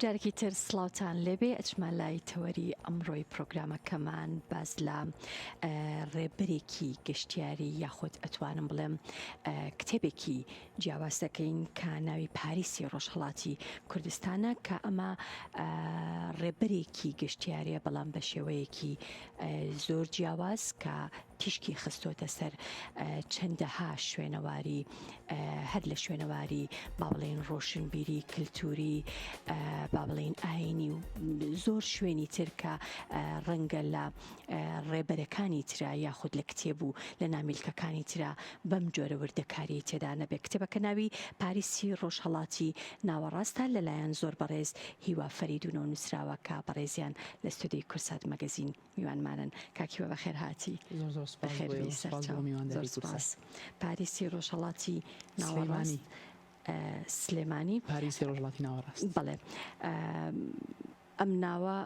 جارێکی تر سڵاوتان لێبێ ئەچمە لای تەوەری ئەمڕۆی پرۆگرامەکەمان باس لە ڕێبەرێکی گەشتیاری یاخود ئەتوانم بڵێم کتێبێکی جیاواز دەکەین کە ناوی پاریسی ڕۆژهەڵاتی کوردستانە کە ئەمە ڕێبەرێکی گەشتیاریە بەڵام بە شێوەیەکی زۆر جیاواز کە تیشکی خستۆتە سەر چەندەها شوێنەواری هەر لە شوێنەواری با بڵێین ڕۆشنبیری کللتوری با بڵێین ئاینی و زۆر شوێنی تر کە ڕەنگە لە ڕێبەرەکانی ترا یاخود لە کتێب و لە نامیلکەکانی ترا بەم جۆرە وردەکاریی تێدا نەبێت. کتێبەکە ناوی پاریسی ڕۆژهەڵاتی ناوەڕاستە لەلایەن زۆر بەڕێز هیوا فەریدونەوە نووسراوە کە بەڕێزیان لە ستۆدیۆی کوردسات مەگەزین میوانمانن. کاک هیوا بەخێر هاتی. زۆر زۆر سوپاس بەخێر بۆ بێی ئێوە، سوپاس بۆ سەرچاو. زۆر میوانداری کوردسات. سوپاس. پاریسی ڕۆژهەڵاتی ناوەڕاست سلێمانی. سلێمانی. پاریسی ڕۆژهەڵاتی ناوەڕاست. بەڵێ. ئەم ناوە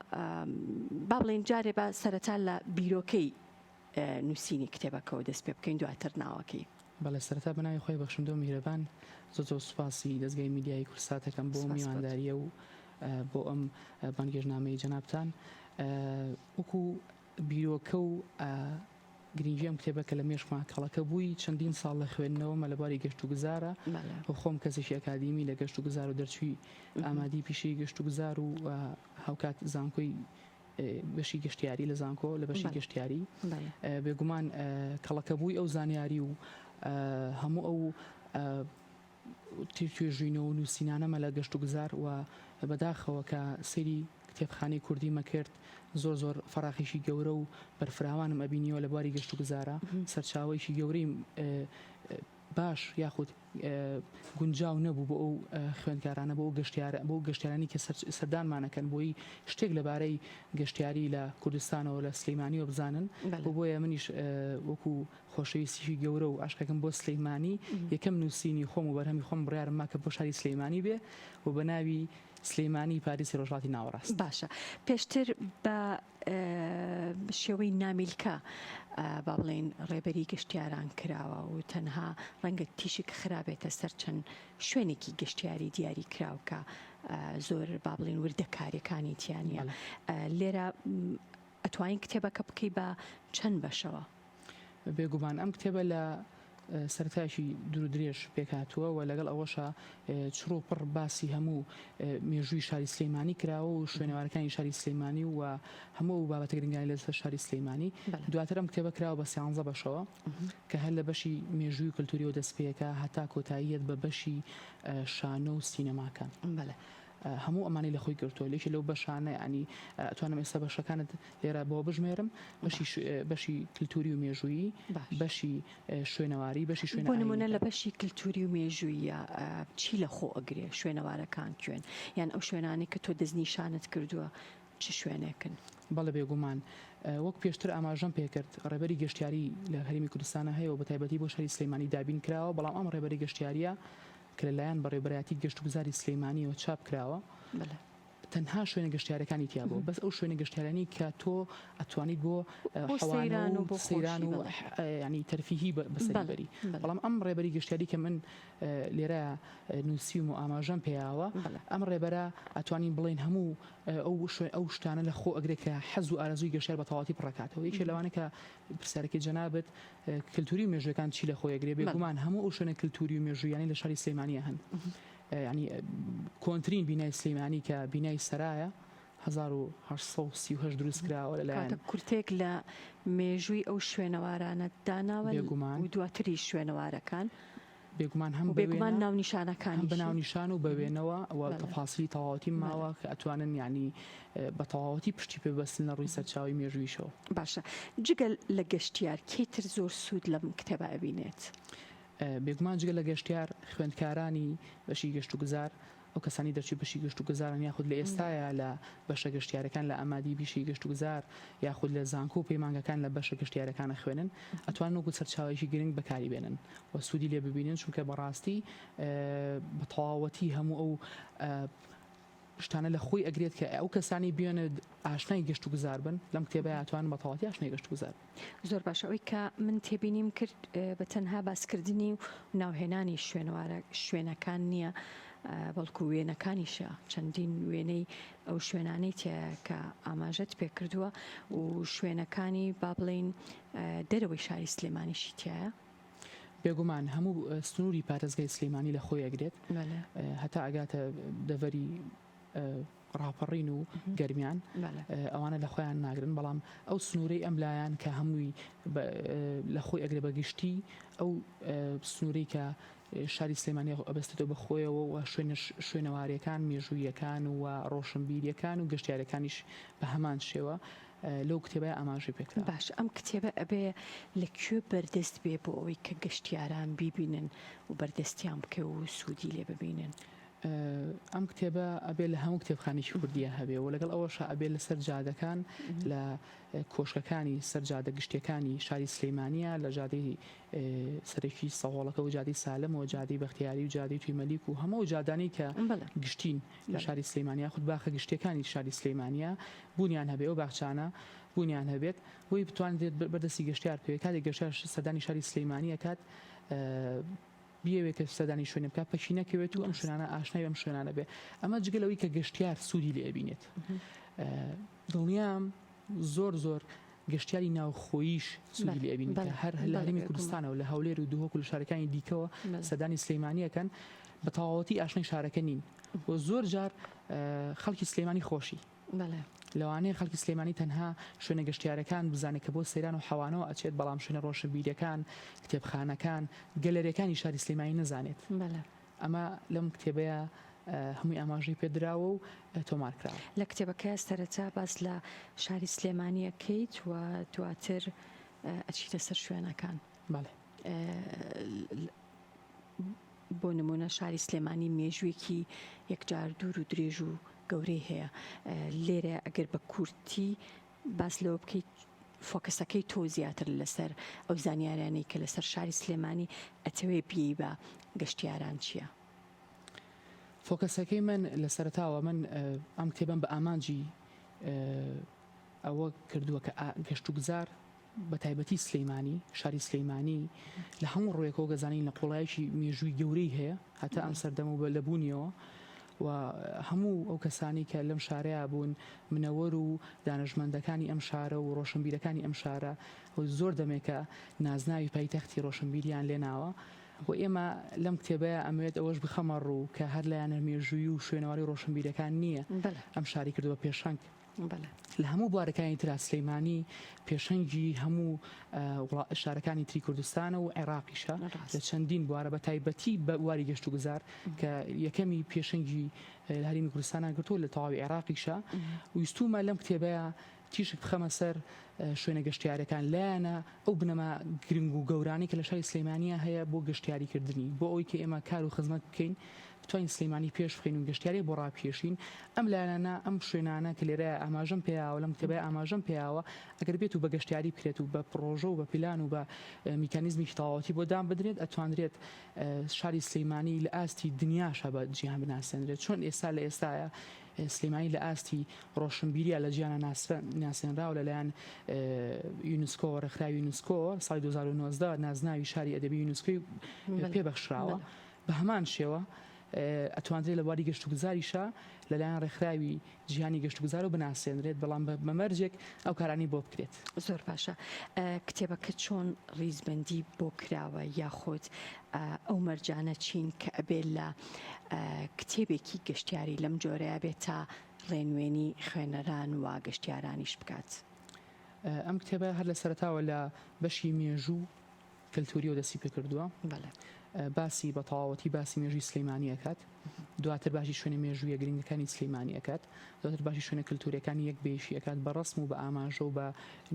با بڵێین جارێ با سەرەتا لە بیرۆکەی نووسینی کتێبەکەوە دەست پێ بکەین دواتر ناوەکەی. بەڵێ سەرەتا بە ناوی خوای بەخشندە و میهرەبان زۆر زۆر سوپاسی دەزگای میدیایی کوردسات ئەکەم بۆ ئەم سپاس بۆت. میواندارییە و بۆ ئەم بانگێشتنامەی جەنابتان وەکو بیرۆکە و گرنگی ئەم کتێبە کە لە مێشکما کەڵەکە بووی چەندین ساڵ لە خوێندنەوەمە لە بواری گەشتوگوزارە و خۆم کەسێکی ئەکادیمی لە گەشتوگوزار و دەرچووی ئامادی پیشەی گەشتوگوزار و هاوکات زانکۆی بەشی گەشتیاری لە زانکۆ لە بەشی گەشتیاری بێگومان کەڵەکە بووی ئەو زانیاری و هەموو ئەو توێژینەوە و نووسینانەمە لە گەشتوگوزار و بەداخەوە کە سەیری کتێبخانەی کوردیمە کرد زۆر زۆر فەراخێکی گەورە و بەرفراوانم ئەبینیەوە لە بواری گەشتوگوزارا سەرچاوەیەکی گەورەی باش یاخود گونجاو نەبوو بۆ ئەو خوێندکارانە بۆ ئەو گەشتیارە بۆ گەشتیارانی کە سەردانمانەکەن بۆی شتێک لەبارەی گەشتیاری لە کوردستانەوە لە سلەیمانیەوە بزانن بۆ بۆیە منیش وەکو خۆشەویستیی گەورە و عەشقێکم بۆ سلەیمانی یەکەم نووسینی خۆم و بەرهەمی خۆم بڕیارم ما کە بۆ شاری سلەیمانی بێ و بە ناوی سلەیمانی پاریسی ڕۆژهەڵاتی ناوەڕاست. باشە پێشتر بە شێوەی نامیلکە با بڵێین ڕێبەری گەشتیاران کراوە و تەنها ڕەنگە تیشک خرابێتە سەر چەند شوێنێکی گەشتیاری دیاری کراو کە زۆر با بڵێین وردەکاریەکانی تیا نییە. لێرە ئەتوانین کتێبەکە بکەی بە چەند بەشەوە؟ بێگومان ئەم کتێبە لە سەرەتایەکی دوور و درێژ پێکهاتووە و لەگەڵ ئەوەشا چڕ و پڕ باسی هەموو مێژووی شاری سلەیمانی کراوە و شوێنەوارەکانی شاری سلەیمانی و هەموو ئەو بابەتە گرنگانی لەسەر شاری سلەیمانی دواتر ئەم کتێبە کراوە بە سیانزە بەشەوە کە هەر لە بەشی مێژووی کللتوریەوە دەست پێکە هەتا کۆتاییەت بە بەشی شانۆ و سینەماکان. بەڵێ. هەموو ئەمانەی لە خۆی گرتووە لێکی لەو بەشانە ینی ئەتوانم ئێستا بەشەکانت لێرە بۆ بژمێرم بەشی بەشی کللتوری و مێژوویی بەشی شوێنەواری بەشی شوێن بۆ نمونە لە بەشی کللتوری و مێژوویە چی لە خۆ ئەگرێ شوێنەوارەکان کوێن یان ئەو شوێنانی کە تۆ دەستنیشانت کردووە چ شوێنێکن؟ بەڵێ بێگومان وەک پێشتر ئاماژەم پێکرد ڕێبەری گەشتیاری لە هەرێمی کوردستانە هەیە و بەتایبەتی بۆ شاری سلەیمانی دابین کراوە بەڵام ئەم ڕێبەری گەشتیاریە کە لە لایەن بەڕێوبەرایەتی گەشتوگوزاری سلەیمانیەوە چاپ کراوە تەنها شوێنە گەشتیارەکانی تیا بووە بەس ئەو شوێنە گەشتیارانی کە تۆ ئەتوانیت بۆ حەوانە و بۆ سەیران و ینی تەرفیهی بەسەری بەری بەڵام ئەم ڕێبەری گەشتیاری کە من لێرە نووسیم و ئاماژەم پێیاوە ئەم ڕێبەرە ئەتوانین بڵێین هەموو ئەو شوێن ئەو شتانە لە خۆ ئەگرێت کە حەز و ئارەزووی گەشتیار بە تەواوەتی پڕەکاتەوە یەکێ لەوانە کە پرسیارەکەی جەنابت کلتوری و مێژووەکان چی لە خۆی ئەگرێ بێگومان هەموو ئەو شوێنە کلتوری و مێژوویانەی لە شاری سلێمانیە هەن یعنی کۆنترین بینای سلێمانی کە بینای سەرایە 1838 دروست کراوە لەلایەن کاتە کورتێک لە مێژووی ئەو شوێنەوارانە داناوە بێگومان و دواتریش شوێنەوارەکان بێگومان هەم بە بێگومان وێنە ناونیشانەکانیشی. هەم بە ناونیشان و بە وێنەوە و بەڵێ. تەفاسیلی تەواوەتیم بەڵێ. ماوە کە ئەتوانن یانی بە تەواوەتی پشتی پێ ببەستن لە ڕووی سەرچاوەی مێژوویشەوە. باشە جگە لە گەشتیار کێی تر زۆر سوود لەم کتێبە ئەبینێت؟ بێگومان جگە لە گەشتیار خوێندکارانی بەشی گەشتوگوزار ئەو کەسانەی دەرچووی بەشی گەشتوگوزارن یاخود لە ئێستایا لە بەشە گەشتیارەکان لە ئامادی بیشی گەشتوگوزار یاخود لە زانکۆ و پەیمانگەکان لە بەشە گەشتیارەکان ئەخوێنن ئەتوانن وەکو سەرچاوەیەکی گرنگ بەکاری بێنن و سوودی لێ ببینن چونکە بەڕاستی بە تەواوەتی هەموو ئەو شتانە لە خۆی ئەگرێت کە ئەو کەسانی بێنە ئاشنای گەشتوگوزار بن لەم کتێبە ئەتوانن بە تەواوەتی ئاشنای گەشتوگوزار بن. زۆر باشە ئەوەی کە من تێبینیم کرد بە تەنها باسکردنی و ناوهێنانی شوێنەوارە شوێنەکان نییە. بەڵکو وێنەکانیشە چەندین وێنەی ئەو شوێنانەی تیایە کە ئاماژەت پێکردووە و شوێنەکانی با بڵێین دەرەوەی شاری سلێمانیشی تیایە. بێگومان هەموو سنووری پارێزگای سلێمانی لە خۆی ئەگرێت هەتا ئەگاتە دەڤەری ڕاپەڕین و گەرمیان ئەوانە لە خۆیان ناگرن بەڵام ئەو سنوورەی ئەم لایەن کە هەمووی لە خۆی ئەگرێ بە گشتی ئەو سنوورەی کە شاری سلێمانی ئەبەستێتەوە بە خۆیەوە و شوێنە شوێنەواریەکان، مێژووییەکان و ڕۆشنبیریەکان و گەشتیارەکانیش بە هەمان شێوە لەو کتێبە ئاماژەی پێکراوە. باشە ئەم کتێبە ئەبێ لە کوێ بەردەست بێ بۆ ئەوەی کە گەشتیاران بیبینن و بەردەستیان بکەێ و سوودی لێ ببینن؟ ئەم کتێبە ئەبێ لە هەموو کتێبخانێکی کوردیە هەبێ و لەگەڵ ئەوەشا ئەبێ لەسەر جادەکان لە کۆشکەکانی سەر جادە گشتیەکانی شاری سلەیمانیە لە جادەی سەرەکی سەهۆڵەکە و جادەی سالم و جادەی بەختیاری و جادەی تویمەلیک و هەموو جادانەی کە گشتین لە شاری سلەیمانیا خود باخە گشتیەکانی شاری سلەیمانیا بوونیان هەبێ ئەو باخچانە بوونیان هەبێت بۆی بتوانرێت بەردەستی گەشتیار بکەوێت کاتێک گەشتیار سەردانی شاری سلەیمانی ئەکات بیەوێت کە سەردانی شوێنێ بکات پەکی نەکەوێت و ئەم شوێنانە ئاشنای ئەم شوێنانە بێ ئەمە جگە لەوەی کە گەشتیار سوودی لێ ئەبینێت دڵنیام زۆر زۆر گەشتیاری ناوخۆییش سوودی لێ ئەبینێت کە هەر لە هەرێمی کوردستانەوە لە هەولێر و دهۆک و لە شارەکانی دیکەوە سەردانی سلەیمانی ئەکەن بە تەواوەتی ئاشنای شارەکە نین و زۆر جار خەڵکی سلێمانی خۆشی لەوانەیە خەڵکی سلێمانی تەنها شوێنە گەشتیارەکان بزانێت کە بۆ سەیران و حەوانەوە ئەچێت بەڵام شوێنە ڕۆشنبیریەکان کتێبخانەکان گەلەریەکانی شاری سلێمانی نەزانێت ئەمە لەم کتێبەیە هەمووی ئاماژەی پێدراوە و تۆمار کراوە. لە کتێبەکەیا سەرەتا باس لە شاری سلێمانی ئەکەیت و دواتر ئەچیتە سەر شوێنەکان. بەڵێ. بۆ نموونە شاری سلێمانی مێژوویەکی یەکجار دوور و درێژ و گەورەی هەیە. لێرە ئەگەر بە کورتی باس لەوە بکەیت فۆکەسەکەی تۆ زیاتر لەسەر ئەو زانیاریانەی کە لەسەر شاری سلێمانی ئەتەوێ بیەی بە گەشتیاران چییە؟ فۆکەسەکەی من لە سەرەتاوە من ئەم کتێبەم بە ئامانجی ئەوە کردووە کە گەشتوگوزار بە تایبەتی سلەیمانی شاری سلەیمانی لە هەموو ڕوویەکەوە گەزانین لە قوڵایەکی مێژووی گەورەی هەیە هەتا ئەم سەردەم و بە لە بوونیەوە و هەموو ئەو کەسانی کە لەم شارەیە بوون منەوەر و دانشمەندەکانی ئەم شارە و ڕۆشنبیرەکانی ئەم شارە و زۆر دەمێکە نازناوی پایتەختی ڕۆشنبیریان لێناوە و ئێمە لەم کتێبەیە ئەمەوێت ئەوەش بخەمە ڕوو کە هەر لایەنە مێژووی و شوێنەواری ڕۆشنبیرەکان نییە ئەم شاری کردووە پێشەنگ لە هەموو بوارەکانی ترا سلەیمانی پێشەنگی هەموو شارەکانی تری کوردستانە و عێراقیشە لە چەندین بوارە بە تایبەتی بە بواری گەشت و گوزار کە یەکەمی پێشەنگی لە هەرێمی کوردستانە گرتووە لە تەواوی عێراقیشە ویستومە لەم کتێبەیە تیشک بخەمە سەر شوێنە گەشتیارەکان لایەنە ئەو بنەما گرنگ و گەورانەی کە لە شاری سلێمانیا هەیە بۆ گەشتیاریکردنی، بۆ ئەوەی کە ئێمە کار و خزمەت بکەین، بتوانین سلێمانی پێش بخەین و گەشتیاری بۆ ڕابکێشین، ئەم لایەنانە، ئەم شوێنانە کە لێرە ئاماژەم پێیاوە، لەم کتێبەیا ئاماژەم پێیاوە، ئەگەر بێت و بە گەشتیاری بکرێت و بە پڕۆژە و بە پلان و بە میکانیزمێکی تەواوەتی بۆ دان بدرێت، ئەتوانرێت شاری سلێمانی لە ئاستی دنیاشا بە جیهان بناسێنرێت. چۆن ئێستا لە ئێستایا سلێمانی لە ئاستی ڕۆشنبیریە لە جیهانا ناسێنراوە لەلایەن یونسکۆوە، ڕێکخراوی یونسکۆ ساڵی 2019 نازناوی شاری ئەدەبی یونسکۆی پێبەخشراوە. بە هەمان شێوە ئەتواندرێت لە بواری گەشتوگوزاریشا لەلایەن ڕێکخراوی جیهانی گەشتوگوزارەوە بناسێنرێت، بەڵام بە مەرجێک ئەو کارانەی بۆ بکرێت. زۆر باشە کتێبەکە چۆن ڕیزبەندی بۆ کراوە یاخود ئەو مەرجانە چین کە ئەبێ لە کتێبێکی گەشتیاری لەم جۆرەیا بێت تا ڕێنوێنی خوێنەران و گەشتیارانیش بکات؟ ئەم کتێبە هەر لە سەرەتاوە لە بەشی مێژوو کەلتوریەوە دەستی پێکردووە. بەڵێ. باسی بە تەواوەتی باسی مێژووی سلەیمانی ئەکات، دواتر باسی شوێنە مێژوویە گرنگەکانی سلەیمانی ئەکات، دواتر باسی شوێنە کەلتوریەکانی یەک بە یەکی ئەکات بە ڕەسم و بە ئاماژە و بە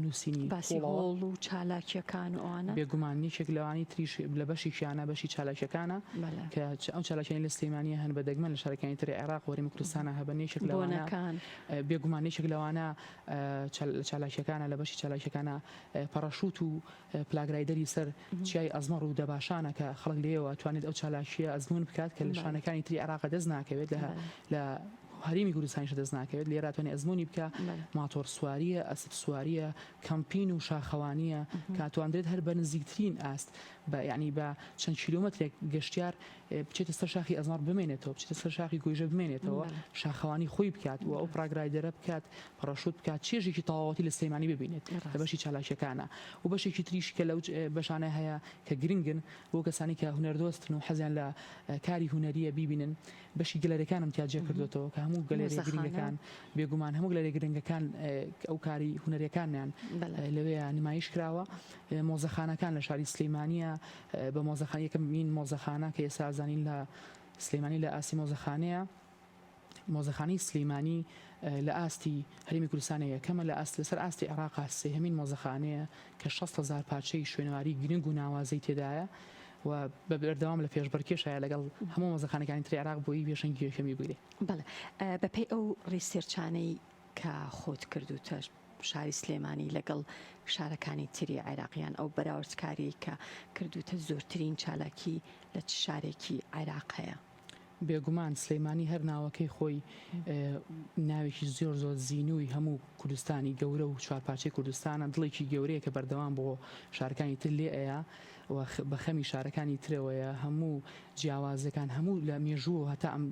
نووسینی باسی قوڵەوە. هۆڵ و چالاکیەکان و ئەوانە. بێگومان یەکێک لەوانەی تریش لە بەشێکیانە بەشی چالاکیەکانە بەڵێ. کە ئەو چالاکیانەی لە سلەیمانیە هەن بە دەگمەن لە شارەکانی تری عێراق و هەرێمی کوردستانا هەبن یەکێک لەوانە بۆنەکان. بێگومان یەکێک لەوانە لە چالاکیەکانە لە بەشی چالاکیەکانە پەڕەشوت و پلاگرایدەری سەر چیای ئەزمەڕ و دەباشانە کە خەڵک لێیەوە توانێت ئەو چالاکییە ئەزموون بکات کە لە شوانەکانی تری عێراق دەست ناکەوێت لە لە هەرێمی کوردستانیش دەست ناکەوێت لێرە توانێت ئەزموونی بکە ماتۆر سواریە ئەسپ سواریە کەمپین و شاخەوانیە کە توانرێت هەر بە نزیکترین ئاست بە یعنی بە چەند کیلۆمەترێک گەشتیار بچێتە سەر شاخی ئەزمەڕ بمێنێتەوە بچێتە سەر شاخی گۆیژە بمێنێتەوە شاخەوانی خۆی بکات و ئەو paraglider ە بکات پەڕەشوت بکات چێژێکی تەواوەتی لە سلێمانی ببینێت لە بەشی چالاکیەکانە و بەشێکی تریش کە لەو بەشانە هەیە کە گرنگن بۆ کەسانی کە هونەردۆستن و حەزیان لە کاری هونەریە بیبینن بەشی گەلەریەکانم تیا جێ کردوێتەوە کە هەموو گەلەری گرنگەکان بێگومان هەموو گەلەری گرنگەکان ئەو کاری هونەریەکانیان لەوێ نمایش کراوە مۆزەخانەکان لە شاری سلەیمانە بە مۆزەخانە یەکەمین مۆزەخانە کە ئێستا زانین لە سلەیمانی لە ئاستی مۆزەخانەیە مۆزەخانەی سلەیمانی لە ئاستی هەرێمی کوردستانە یەکەمە لە ئاست لەسەر ئاستی عێراقا سێهەمین مۆزەخانەیە کە 6 هزار پارچەی شوێنەواری گرنگ و ناوازەی تێدایە و بە بەردەوام لە پێشبڕکێشایە لەگەڵ هەموو مۆزەخانەکانی تری عێراق بۆی پێشەنگی یەکەمی بگرێ. بەڵێ بەپێی ئەو research انەی کە خۆت کردووتە شاری سلێمانی لەگەڵ شارەکانی تری عێراق یان ئەو بەراوردکاریەی کە کردووتە زۆرترین چالاکی لە چ شارێکی عێراق هەیە؟ بێگومان سلێمانی هەر ناوەکەی خۆی ناوێکی زۆر زۆر زینووی هەموو کوردستانی گەورە و چوارپارچەی کوردستانە، دڵێکی گەورەیە کە بەردەوام بۆ شارەکانی تر لێ ئەیا و بە خەمی شارەکانی ترەوەیە، هەموو جیاوازیەکان هەموو لە مێژووەوە هەتا ئەم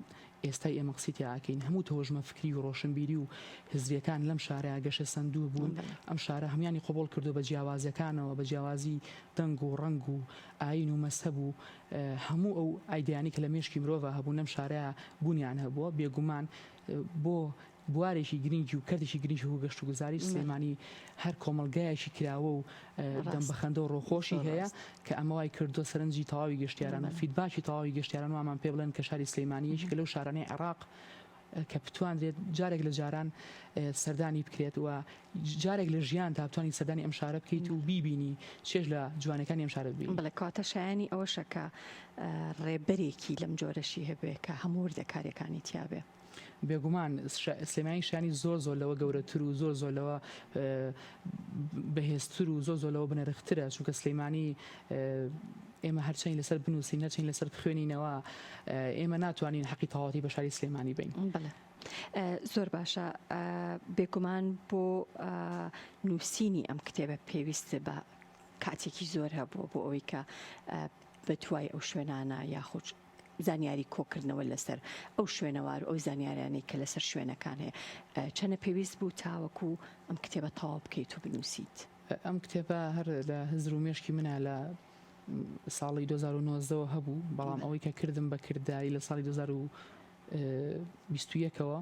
ئێستای ئێمە قسەی تیا ئەکەین هەموو تەوژمە فکری و ڕۆشنبیری و هزریەکان لەم شارەیا گەشەسەندوو بوون، ئەم شارە هەموویانی قبوڵ کردووە بە جیاوازیەکانەوە، بە جیاوازی دەنگ و ڕەنگ و ئایین و مەزهەب و هەموو ئەو ئایدیانەی کە لە مێشکی مرۆڤا هەبوون لەم شارەیا بوونیان هەبووە، بێگومان بۆ بوارێکی گرنگی و کەرتێکی گرنگی وەکو گەشتوگوزاری سلێمانی هەر کۆمەڵگایەکی کراوە و دەم بەخەندە و ڕۆخۆشی هەیە کە ئەمە وای کردووە سەرنجی تەواوی گەشتیاران و feedback ی تەواوی گەشتیاران وامان پێ بڵێن کە شاری سلێمانی یەکێکە لەو شارانەی عێراق کە بتواندرێت جارێک لە جاران سەردانی بکرێت و جارێک لە ژیان تا بتوانانی سەردانی ئەم شارە بکەیت و بیبینی چێژ لە جوانەکانی ئەم شارە ببینی. بەڵێ کەواتە شایانی ئەوەشە کە ڕێبەرێکی لەم جۆرەشی هەبێ کە هەموو وردەکاریەکانی تیابێ. بێگومان سلێمانی شایانی زۆر زۆر لەوە گەورەتر و زۆر زۆر لەوە بەهێزتر و زۆر زۆر لەوە بنرخترە چونکە سلێمانی ئێمە هەرچەین لەسەر بنووسین هەرچەین لەسەر بخوێنینەوە ئێمە ناتوانین حەقی تەواوەتی بە شاری سلێمانی بین. بەڵێ زۆر باشە بێگومان بۆ نووسینی ئەم کتێبە پێویست بە کاتێکی زۆر هەبووە بۆ ئەوەی کە بە دوای ئەو شوێنانە یاخود زانیاری کۆکردنەوە لەسەر ئەو شوێنەوار و ئەو زانیاریانەی کە لەسەر شوێنەکان هەیە چەنە پێویست بوو تاوەکو ئەم کتێبە تەواو بکەیت و بنووسیت؟ ئەم کتێبە هەر لە هزر و مێشکی منە لە ساڵی 2019 ەوە هەبوو بەڵام ئەوەی کە کردم بە کرداری لە ساڵی 2021ەوە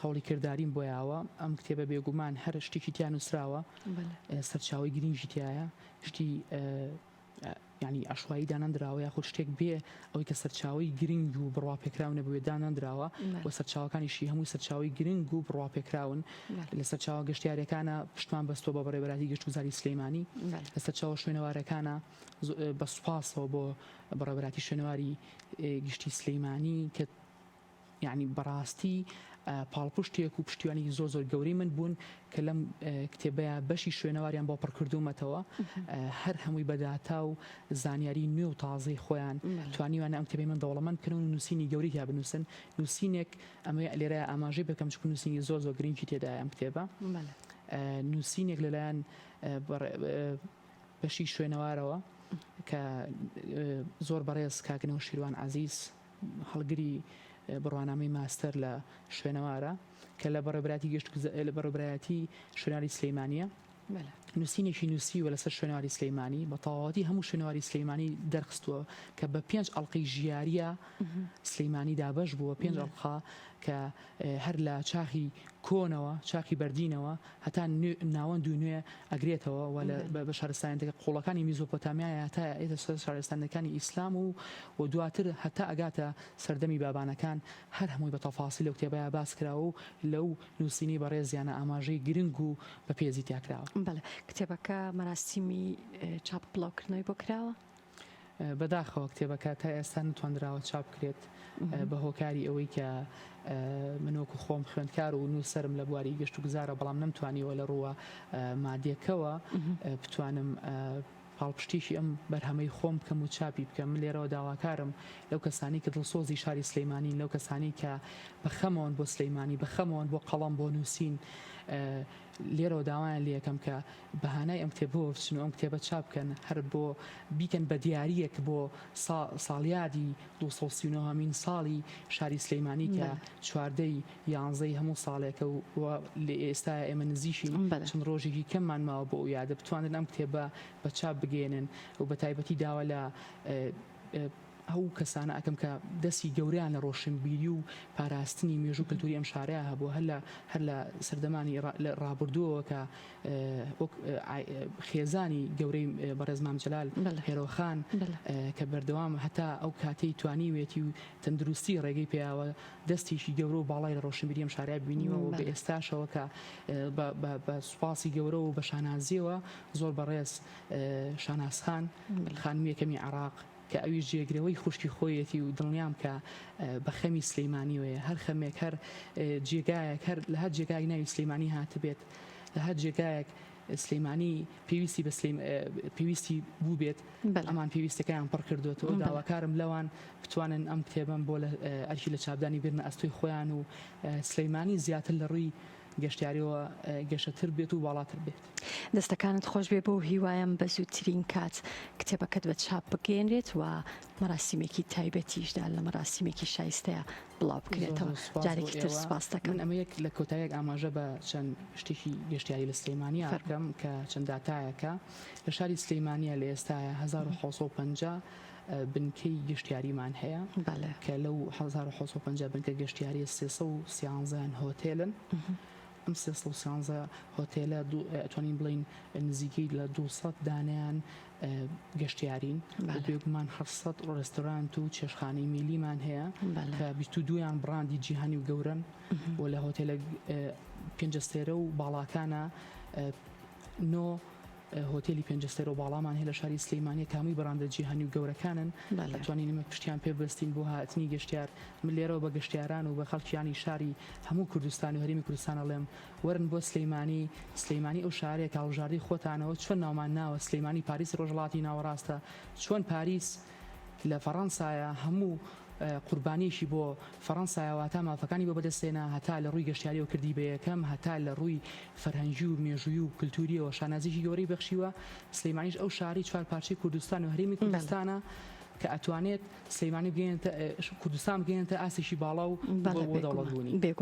هەوڵی کرداریم بۆ یاوە ئەم کتێبە بێگومان هەر شتێکی تیا نووسراوە سەرچاوی گرنگی تایە شتی یانی عەشوایی دانەندراوە یاخود شتێک بێ ئەوەی کە سەرچاوەی گرنگ و بڕواپێکراو نەبوێ دانەندراوە و سەرچاوەکانیشی هەموو سەرچاوەی گرنگ و بڕواپێکراون لە سەرچاوە گەشتیارەکانە پشتمان بەستووە بە بەڕێوەبەرایەتی گەشتوگوزاری سلێمانی لە سەرچاوە شوێنەوارەکانە بە سوپاسەوە بۆ بەڕێوەبەرایەتی شوێنەواری گشتی سلێمانی کە یانی بەڕاستی پاڵپشتێک و پشتیوانێکی زۆر زۆر گەورەی من بوون کە لەم کتێبەیە بەشی شوێنەواریان بۆ پڕکردومەتەوە هەر هەمووی بە داتا و زانیاری نوێ و تازەی خۆیان توانیوانە ئەم کتێبەی من دەوڵەمەند بکەن و نووسینی گەورەی تیا بنووسن نووسینێک ئەمە لێرە ئاماژەی بکەم چونکە نووسینی زۆر زۆر گرنگی تێدایە ئەم کتێبە نووسینێک لەلایەن بەشی شوێنەوارەوە کە زۆر بەڕێز کاک نەوشیروان عەزیز هەڵگری بڕوانامەی ماستەر لە شوێنەوارە کە لە بەڕێوەبەرایەتی گشت لە بەڕێوەبەرایەتی شوێنەواری سلەیمانیە نووسینێکی نووسیوە لەسەر شوێنەواری سلەیمانی بە تەواوەتی هەموو شوێنەواری سلەیمانی دەرخستووە کە بە پێنج ئەڵلقەی ژیاریە سلەیمانی دابەش بووە پێنج ئەڵلقە کە هەر لە چاخی کۆنەوە چاخی بەردینەوە هەتا ناوەند و نوێ ئەگرێتەوە و لە بە شارستانیەتە قوڵەکانی میزۆپۆتامیایە هەتا ئێتە سەر شارستانەکانی ئیسلام و و دواتر هەتا ئەگاتە سەردەمی بابانەکان هەر هەمووی بە تەفاسیل لەو کتێبەیا باس کراوە و لەو نووسینەی بەڕێزیانە ئاماژەی گرنگ و بەپێزی تیا کراوە. بەڵێ کتێبەکە مەراسیمی چاپ و بڵاوکردنەوەی بۆ کراوە؟ بەداخەوە کتێبەکە تا ئێستا نەتواندراوە چاپ بکرێت بە هۆکاری ئەوەی کە من وەکو خۆم خوێندکار و نووسەرم لە بواری گەشت و گوزارە بەڵام نەمتوانیوە لە ڕووە مادیەکەوە بتوانم. پاڵپشتیی ئەم بەرهەمەی خۆم بکەم و چاپی بکەم. من لێرەوە داواکارم لەو کەسانەی کە دڵسۆزی شاری سلیمانین، لەو کەسانەی کە بە خەمەوەن بۆ سلیمانی، بە خەمەوەن بۆ قەڵەم، بۆ نووسین، لێرەوە داوایان لێ ئەکەم کە بە هانای ئەم کتێبەوە بچن و ئەم کتێبە چاپ بکەن، هەر بۆ بیکەن بە دیارییەک بۆ ساڵیادی 239 هەمین ساڵی شاری سلیمانی کە چواردەی یانزەی هەموو ساڵێکە و لە ئێستایا ئێمە نزیکین چەند ڕۆژێکی کەممان ماوە بۆ ئەو یادە بتوانن ئەم کتێبە بە چاپ بگەیەنن و بە تایبەتی داوا لە ئەو کەسانە ئەکەم کە دەستی گەورەیان لە ڕۆشنبیری و پاراستنی مێژوو کلتوری ئەم شارەیا هەبووە هەر لە هەر لە سەردەمانی ڕابردووەوە کە وەک خێزانی گەورەی بەڕێز مام جەلال هێرۆخان کە بەردەوام هەتا ئەو کاتەی توانیوێتی و تەندروستی ڕێگەی پێیاوە دەستێکی گەورە و باڵای لە ڕۆشنبیری ئەم شارە بینیوە و بە ئێستاشەوە کە بە سوپاسی گەورە و بە شانازیەوە زۆر بەڕێز شاناز خان خانمی یەکەمی عێراق کە ئەویش جێگرەوەی خوشکی خۆیەتی و دڵنیام کە بە خەمی سلیمانیەوەیە هەر خەمێک هەر جێگایەک هەر لە هەر جێگایەک ناوی سلیمانی هاتبێت لە هەر جێگایەک سلیمانی پێویستی بە پێویستی بووبێت ئەمان پێویستەکەیان پڕ کردوێتەوە داواکارم لەوان بتوانن ئەم کتێبەم بۆ لە ئەرکی لە چاپدانی بێننە ئەستۆی خۆیان و سلیمانی زیاتر لە ڕووی گەشتیاریەوە گەشەتر بێت و باڵاتر بێت. دەستەکانت خۆش بێ بەو هیوایەم بە زووترین کات کتێبەکەت بە چاپ بگەیەنرێت و مەراسیمێکی تایبەتیشدا لە مەراسیمێکی شایستەیا بڵاو بکرێتەوە جارێکی تر سوپاست دەکەم. من ئەمە یەک لە کۆتاییەک ئاماژە بە چەند شتێکی گەشتیاری لە سلێمانیا بکەم کە چەند داتایەکە لە شاری سلێمانیا لە ئێستایا 1750 بنکەی گەشتیاریمان هەیە کە لەو 1750 بنکە گەشتیاریە 313 هۆتێلن ئەم 313 هۆتێلە ئەتوانین بڵین نزیکەی لە 200 دانیان گەشتیارین بێگومان 700 ڕێستۆرانت و چێشخانەی میلیمان هەیە کە 22یان بڕاندی جیهانی و گەورن و لە هۆتێلە پێنجەستێرە و باڵاکانە نۆ هۆتێلی پێنجەستێرە و باڵامان هەیە لە شاری سلەیمانیە کە هەمووی بڕاندە جیهانی و گەورەکانن ئەتوانین ئێمە پشتیان پێ ببەستین بۆ هاتنی گەشتیار من لێرەوە بە گەشتیاران و بە خەڵکیانی شاری هەموو کوردستان و هەرێمی کوردستان ئەڵێم وەرن بۆ سلەیمانی سلەیمانی ئەو شارەیە کە هەڵبژاردەی خۆتانەوە چۆن ناومان ناوە سلەیمانی پاریسی ڕۆژهەڵاتی ناوەڕاستە چۆن پاریس لە فەڕەنسایە هەموو قوربانیەکی بۆ فەڕەنسایە واتا مافەکانی بۆ بەدەستهێنا هەتا لە ڕووی گەشتیاریەوە کردی بە یەکەم هەتا لە ڕووی فەرهەنگی و مێژووی و کلتوریەوە شانازیەکی گەورەی بەخشیوە سلیمانیش ئەو شارەی چوارپارچەی کوردستان و هەرێمی کوردستانە کە ئەتوانێت سلیمانی بگەیەنێتە کوردستان بگەیەنێتە ئاستێکی باڵا و بۆ دەوڵەت بوونی. بێگومان.